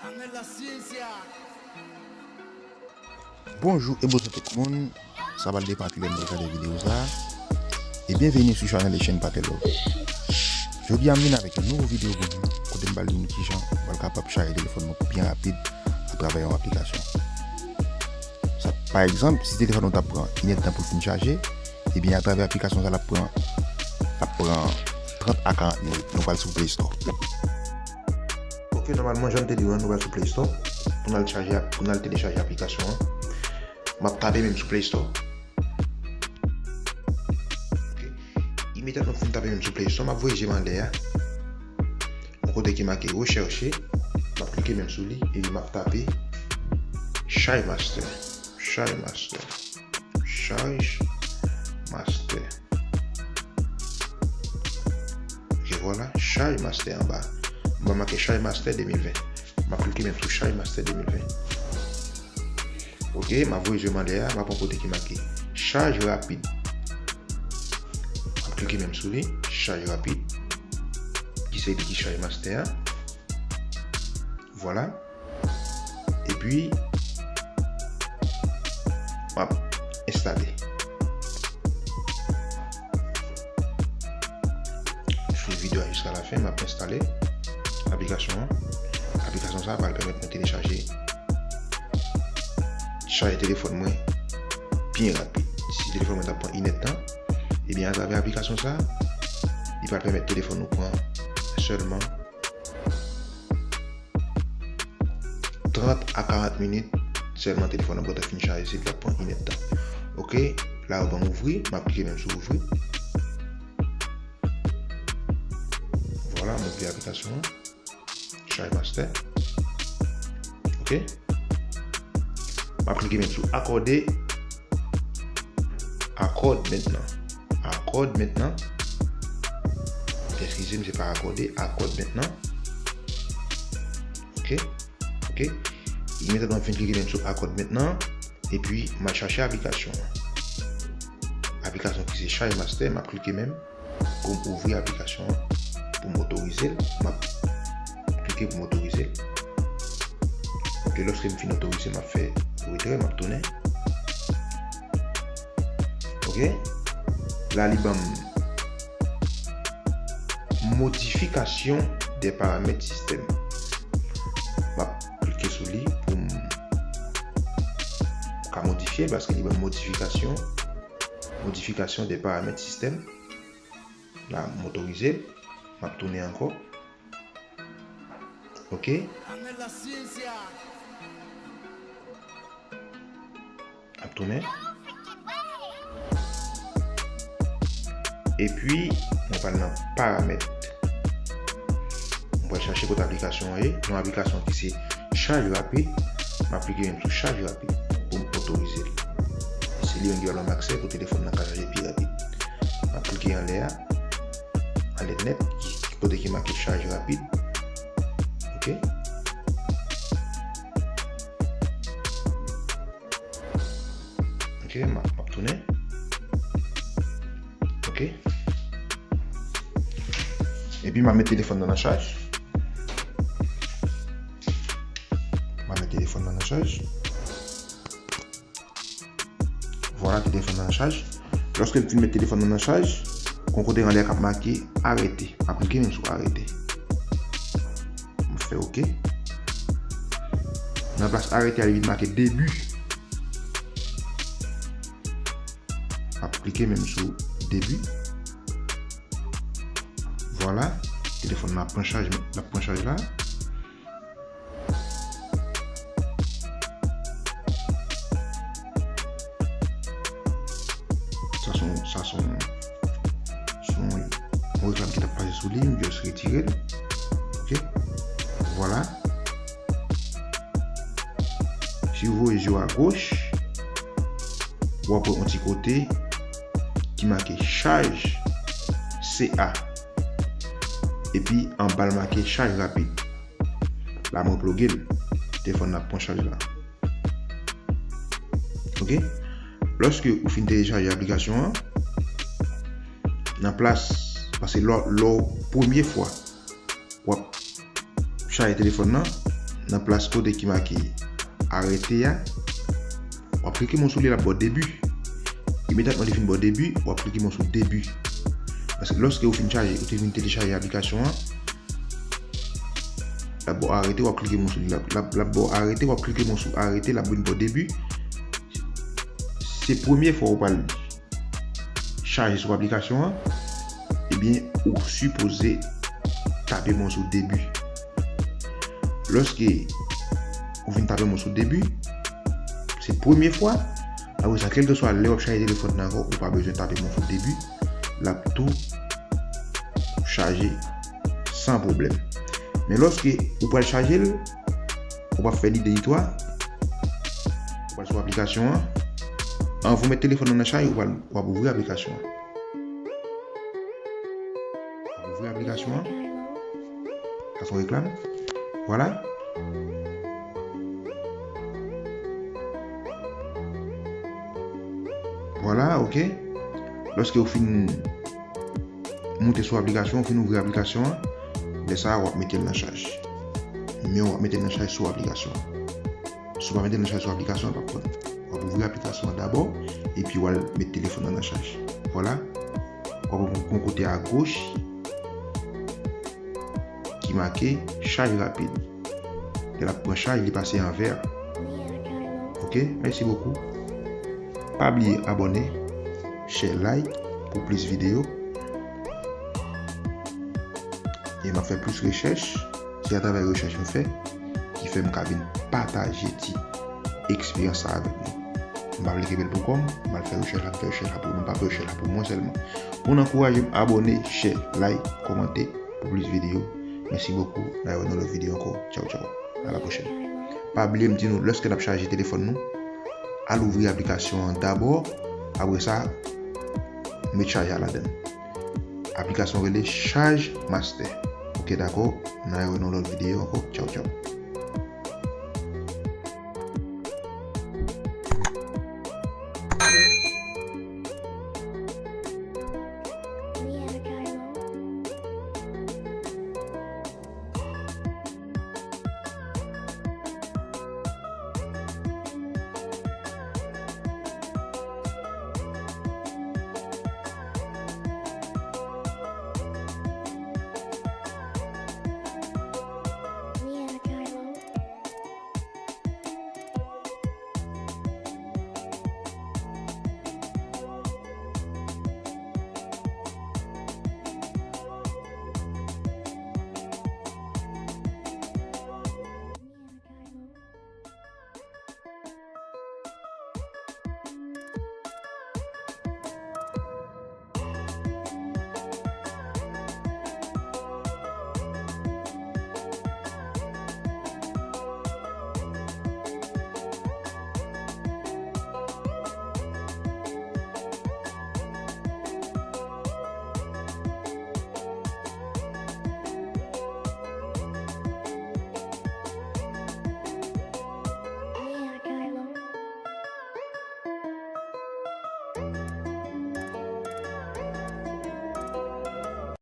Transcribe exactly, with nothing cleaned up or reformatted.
Amèn la ciencia. Bonjou e bonswa tout moun. Sa pral depann kilè nou gade videyo sa. E byenveni sou chanèl e chèn Pate Love. Jodi a m vin avèk yon nouvo videyo pou nou, kote m pral di nou kijan nou pral kapab chaje telefòn nou byen rapid atravè yon aplikasyon. Sa, pa egzanp, si telefòn nou t ap pran inèdtan pou l fin chaje, ebyen, atravè aplikasyon sa, l ap pran, l ap pran trant a karant minit. Nou pral sou Play Store. Ok, nòmalman, jan m te di w la, nou pral sou Play Store pou n al chaje, pou n al telechaje aplikasyon an. M ap tape menm sou Play Store. Ok. Imedyatman m fin tape menm sou Play Store, m ap voye je m anlè a. Yon kote ki make rechèche, m ap klike menm sou li, epi m ap tape Chaj Master. Chaj Master. Chaj Master. Ok, vwala, Chaj Master anba. Anba make Chaj Master de mil ven. M ap klike menm sou Chaj Master de mil ven. Ok, m ap voye je m anlè a, m ap pran kote ki make Chaj Rapid. M ap klike menm sou li, Chaj Rapid. Ki se li ki Chaj Master a. Vwala. Epi, m ap enstale. Swiv videyo a jiska lafen, m ap enstale aplikasyon an. Aplikasyon sa a pral pèmèt mwen telechaje, chaje telefòn mwen byen rapid. Si telefòn mwen t ap pran inèdtan, ebyen, atravè aplikasyon sa a, li pral pèmèt telefòn nou pran sèlman trant a karant minit sèlman, telefòn nan pral fin chaje, si l t ap pran inèdtan. Ok, la yo ban m ouvri, m ap klike menm sou ouvri. Vwala, m ouvri aplikasyon an. Chaj Master. Ok. M ap klike menm sou akòde. Accorde maintenant. Accorde maintenant. Eskize m, se pa akòde, accorde maintenant. Ok. Ok. Imedyatman m fin klike menm sou Accorde maintenant. Epi, m al chache aplikasyon an. Aplikasyon ki se Chaj Master, m ap klike menm pou m ouvri aplikasyon an, pou m otorize l. M ap klike pou m otorize l. Ok, lòske m fin otorize, m ap fè retrè, m ap tounen. Ok. La, li ban m modification des paramètres système. M ap klike sou li pou m ka modifye l, paske li ban m modifikasyon, modification des paramètres système. La, m otorize l. M ap tounen ankò. Ok. Amèn la ciencia. Ap tounen. Epi, mwen pral nan paramèt. Mwen pral chache kote aplikasyon an ye. Yon aplikasyon ki se Chaj Rapid. M ap klike menm sou Chaj Rapid pou m otorize l. Se li menm ki ba m aksè pou telefòn nan ka chaje pi rapid. M ap klike anlè a. Anlè nèt, ki, ki kote ki make Chaj Rapid. Ok. Ok, m ap, m ap tounen. Ok. Epi m ap met telefòn nan nan chaj. M ap met telefòn nan nan chaj. Vwala, telefòn nan nan chaj. Lòske m fin met telefòn nan nan chaj, gon kote anlè k ap make arete. M ap klike menm sou arete. M fè ok. Nan plas arete a, li vin make debi. M ap klike menm sou debi. Vwala, telefòn nan ap pran chaj, l ap pran chaj la. Sa se yon, sa se yon, se yon, yon reklam ki t ap pase sou li, m just retire l. Ok? Vwala. Si w voye je w agoch, w ap wè yon ti kote ki make chaj C A. Epi anba l make chaj rapid. La mwen ploge l. Telefòn nan ap pran chaj la. Ok? Lòske ou fin telechaje aplikasyon an, nan plas, paske lè, lè w premye fwa w ap chaje telefòn nan, nan plas kote ki make arete a, w ap klike men w sou li, l ap ba w debi. Imedyatman li fin ba w debi, w ap klike men w sou debi. Paske lòske ou fin chaje, ou te vin telechaje aplikasyon an, l ap ba w arete, w ap klike men w sou li, l ap, l ap, l ap ba w arete, w ap klike men w sou arete, l ap vin ba w debi. Se premye fwa ou pral chaje sou aplikasyon an, ebyen, ou sipoze tape men w sou debi. Lòske ou fin tape men w sou debi, se premye fwa, apre sa, kèlkeswa lè w ap chaje telefòn nan ankò, ou pa bezwen tape men w sou debi, l ap tou chaje san pwoblèm. Men lòske ou pral chaje l, ou pral fè ni de ni twa, ou pral sou aplikasyon an. Anvan w met telefòn nan nan chaj, ou pral, w ap ouvri aplikasyon an. W ap ouvri aplikasyon an. Sa se yon reklam. Vwala. Vwala, oke. Lòske ou fin moute sou aplikasyon, ou fin ouvri aplikasyon an, lè sa a, w ap mete l nan chaj. Men w ap mete l nan chaj sou aplikasyon an. Si w pa mete l nan chaj sou aplikasyon an, l p ap pran. W ap ouvri aplikasyon an dabò, epi w al met telefòn nan nan chaj. Vwala. W ap wè yon kote agoch ki make chaj rapid. Lè l ap pran chaj, li pase an vè. Oke, mèsi bokou. Pa bliye abòne, share, like pou plis videyo. E m ap fè plis rechèch, se atravè rechèch m fè ki fè m ka vin pataje ti eksperyans sa avèk nou. M pa vle kenbe l pou kò m, m al fè rechèch la, m fè rechèch la pou nou, m pa fè rechèch la pou mwen sèlman. Pou n ankouraje m, abòne, share, like, kòmante pou plis videyo. Mèsi bokou, n a wè nan lòt videyo ankò. Tchaw, tchaw. A la pwochèn. Pa bliye m di nou, lèske n ap chaje telefòn nou, al ouvri aplikasyon an dabò, apre sa, met chaj la ladan l. Aplikasyon rele Chaj Master. Oke, dakò? N a wè nan lòt videyo ankò. Tchaw, tchaw.